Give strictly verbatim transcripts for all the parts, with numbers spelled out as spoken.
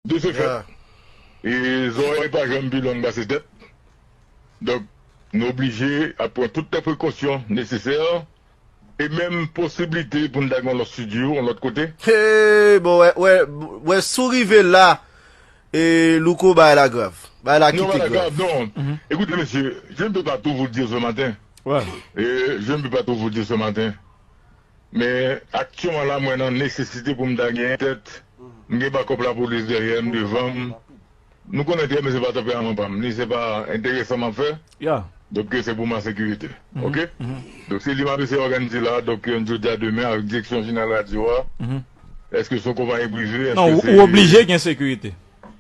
De ce fait, e zòrèy pa janm pi long pase tèt. Donk, nou oblije ap pran tout prekosyon nesesè e menm posiblite pou n ta gen yon lòt estidyo, yon lòt kote. Hey, bon, wè, wè, wè, si w rive la, e Louko, bagay la grav. Bagay la kite grav. Non, bagay la grav, non. Ekoute, mesye, je ne peux pas tout vous dire ce matin. Ouais. E je ne peux pas tout vous dire ce matin. Men aktyèlman la, mwen nan nesesite pou m ta gen tèt. M gen bakòp lapolis dèyè m, devan m. Nou konnen trè byen se pa tanperaman pa m, ni se pa enteresan m ap fè. Donk, se pou ma sekirite. Oke? Donk, se li m ap eseye òganize la. Donk, n jodi a demen avèk direksyon jeneral radyo a. Èske se yon konpayi prive? Non, ou oblije gen sekirite.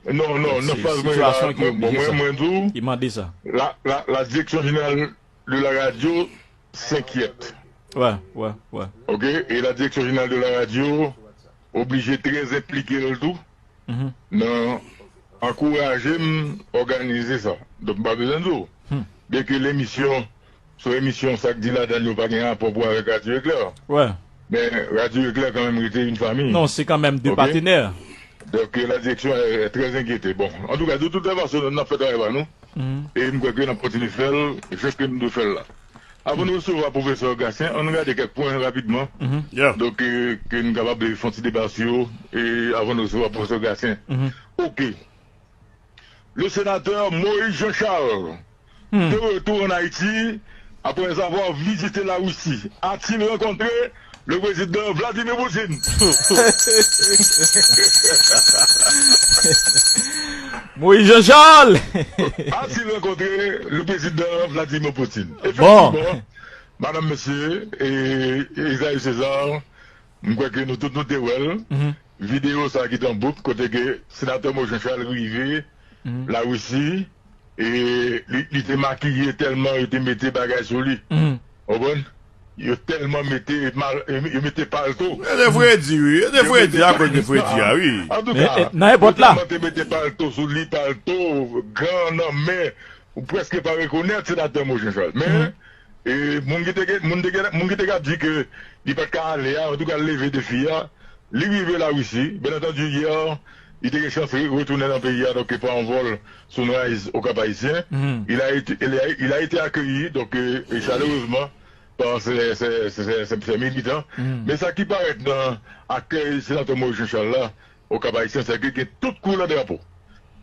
Non, non, nan faz mwen la, mwen, bon, mwen, mwen di w, la, la, la direction générale de la radio s'inquiète. Ouais, ouais, ouais. Ok, et la direction générale de la radio obligé très impliqué l tou nan ankouraje m òganize sa. Donk, m pa bezwen di w. Byen ke lemisyon, se yon emisyon, sa k di ladan l yo pa gen rapò pou avèk Radio Éclair. Ouais. Men Radio Éclair kanmenm rete yon fanmi. Non, se kanmenm de patenè. Donk, la direction est très inquiétée. Bon, antouka, de tout fason, n ap fè travay pa nou. E m kwè ke n ap kontinye fè l jan ke n dwe fè l la. Avan nou resevwa pwofesè Gatien, ann gade kèk pwen rapidman. Donk, ke n kapab fè yon ti deba sou yo, e avan nou resevwa pwofesè Gatien. Ok. Le sénateur Moïse Jean-Charles, de retour en Haïti, après avoir visité la Russie, a-t-il rencontré le président Vladimir Poutine? Moïse Jean-Charles! A-t-il rencontré le président Vladimir Poutine? Bon. Effectivement, madame, monsieur, et, et Esaü César, m kwè ke nou tout nou te wè l. Videyo sa ki t an bouk, kote ke senatè Moïse Jean Charles rive Larisi, e li, li te makiye tèlman yo te mete bagay sou li. Ou konprann? Yo tèlman mete mal, yo mete palto. Yo te fredi, wi. Yo te fredi akoz de fredi a, wi. Antouka, yo tèlman te mete palto sou li, palto, gan nan men, ou prèske pa rekonèt senatè Moïse Jean Charles. Men, e, moun ki te gen, moun te gen, moun ki te ka di ke li pa t ka ale a, antouka, l leve defi a, li rive Larisi. Byen antandi, yè, li te gen chans re-, retounen nan peyi a, donk, pran yon vòl Sunrise au Cap-Haïtien. Il a été, il a, il a été accueilli, donc, euh, et chaleureusement, par ses, ses, ses, ses, ses militants. Men sa ki parèt nan akèy senatè Moïse Jean Charles la, au Cap-Haïtien, se ke gen tout koulè drapo.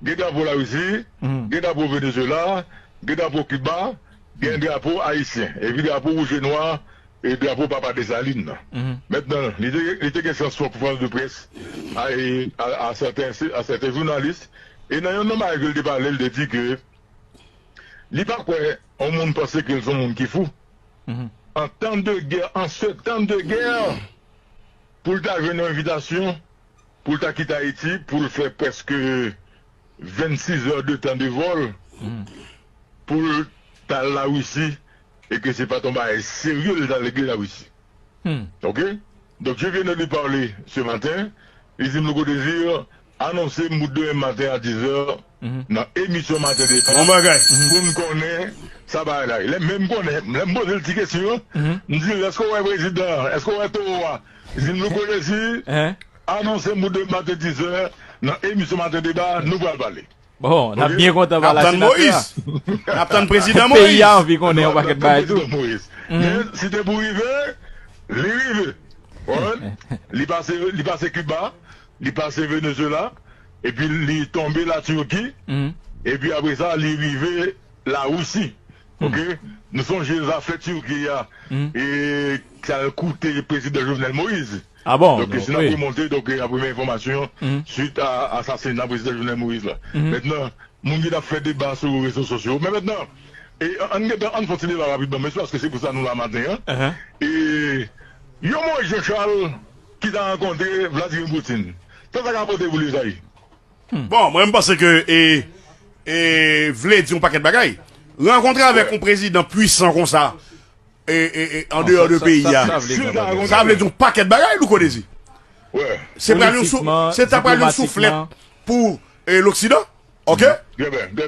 Gen drapo Larisi, gen drapo Venezuela, gen drapo Kiba, gen drapo ayisyen, epi drapo wouj e nwa, e drapo Papa Desalin nan. Mentnan, li te, li te gen chans fè yon konferans de près a, a, a sèten, a sèten jounalis, e nan yonn nan bagay ke l te pale, l te di ke li pa kwè yon moun panse ke l se yon moun ki fou. En temps de guerre, en ce temps de guerre, pou l ta jwenn yon envitasyon, pou l ta kite Ayiti, pou l fè prèske vennsis è de tan de vòl, pou l ta al Larisi, e ke se pa t yon bagay serye l t al regle Larisi. Ok? Donc, je viens de lui parler ce matin. Li di m, Louko Désir, anonse m pou demen maten a diz è nan emisyon Maten Deba. Bon bagay. Pou n konnen sa bagay la. Lè, men m konnen, lè m poze l ti kesyon, m di l, èske w wè prezidan, èske w wè towo a? Li di m, Louko Désir, anonse m pou demen maten diz è nan emisyon Maten Deba, nou pral pale. Bon, n ap byen kontan pa la senatè a. N ap tann prezidan Moïse. Peyi a anvi konnen yon pakèt bagay tou. Men si te pou rive, li rive. Li pase, li pase Kiba, li pase Venezuela, epi li tonbe Latirki, epi apre sa, li rive Larisi. Ok? Nou sonje zafè Tirki a, e sa l koute prezidan Jovenel Moïse. Ah bon? Donk, si n ap remonte, donk, e, a premyè enfòmasyon, swit a asasina prezidan Jovenel Moïse la. Mentnan, moun ki t ap fè deba sou rezo sosyo. Men mentnan, e, ann gentan, ann fè yon ti deba rapidman, men se paske se pou sa nou la maten an. E, yon Moïse Jean Charles ki ta rankontre Vladimir Poutine. Sa sa ka pote pou li, Esaü? Bon, mwen, m panse ke, e, e, vle di yon pakèt bagay. Rankontre avèk yon prezidan pwisan konsa, e, e, e, an deyò de peyi a, sa vle di yon pakèt bagay, Louko Désir. Se pral yon sou-, se ta pral yon souflèt pou, e, Loksidan. Ok?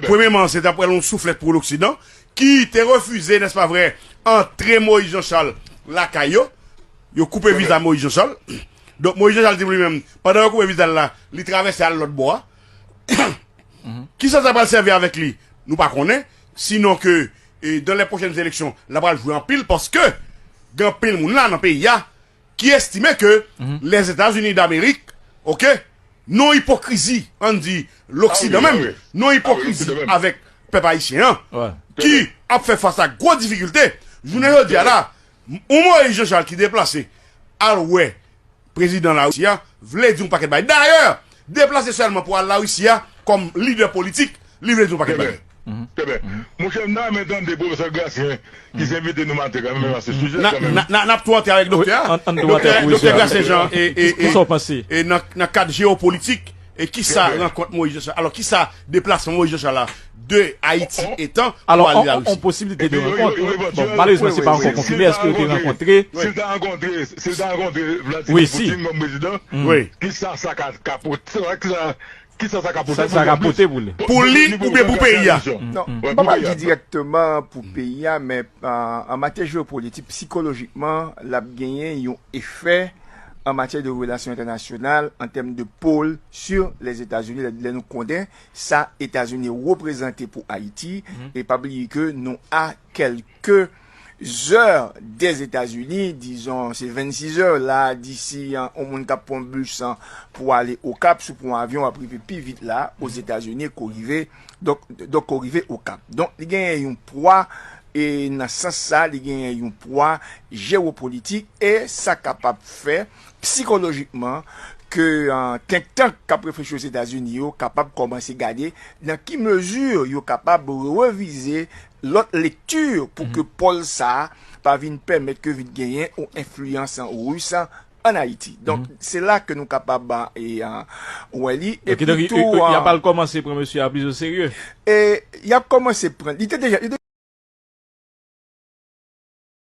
Premyèman, se ta pral yon souflèt pou Loksidan, ki te refize, nèspa vrè, antre Moïse Jean Charles lakay yo. Yo koupe viza Moïse Jean Charles. Donk, Moïse Jean Charles di pou li menm, pandan yo koupe viza l la, li travèse al lòt bò a. Kisa sa pral sèvi avèk li? Nou pa konnen. Sinon ke, e, dans les prochaines élections, la pral jwe anpil paske gen anpil moun la nan peyi a ki estime ke Lèzetazini Damerik, oke, nan ipokrizi, ann di, Loksidan menm, nan ipokrizi avèk pèp ayisyen an, ki ap fè fas a gwo difikilte. Jounen jodi a la, yon Moyiz Jan Chal ki deplase al wè prezidan Larisi a, vle di yon pakèt bagay. Dayè, deplase sèlman pou al Larisi a kòm lidè politik, li vle di yon pakèt bagay. Trè byen. Monchè, m ta renmen tande pwofesè Grasyen ki se envite nou maten kanmenm, paske sijè kanmenm. N ap tou antre avèk doktè a. Doktè Grasyen Jean, e, e, e, e nan, nan kad jewopolitik, e kisa rankont Moyiz Jan Chal, alò, kisa deplasman Moyiz Jan Chal la de Ayiti etan pou ale Larisi? Alò, on posiblite de rankont. Bon, malerezman, se pa ankò konfime. Èske yo te rankontre? Si l ta rankontre, si l ta rankontre Vladimir Putin kòm prezidan, kisa sa ka, ka pote, kisa Kisa sa ka pote pou li? Pou li oubyen pou peyi a? Non, m pa pral di dirèkteman pou peyi a, men, euh, an matyè jewopolitik, sikolojikman, l ap genyen yon efè an matyè de relasyon entènasyonal, an tèm de pôle sur les États-Unis, lè, lè nou konnen sa Etazini reprezante pou Ayiti, e pa bliye ke nou a kèlke zè dèzetazini, dizon, se vennsis zè la, disi, an, yon moun k ap pran bis, an, pou ale Okap, si w pran yon avyon, w ap rive pi vit la, Ozetazini, ke w rive, donk, donk, ke w rive Okap. Donk, li genyen yon pwa, e nan sans sa, li genyen yon pwa jewopolitik, e sa kapab fè, sikolojikman, ke, an, think tank k ap reflechi Ozetazini yo kapab kòmanse gade nan ki mezi yo kapab revize lòt lekti pou ke pòl sa a pa vin pèmèt ke vin genyen yon enfliyans ris an Ayiti. Donk, se la ke nou kapab, e, a, wè li. Epi tou, y ap al kòmanse pran mesye a plis o serye. E y ap kòmanse pran. Li te deja, li te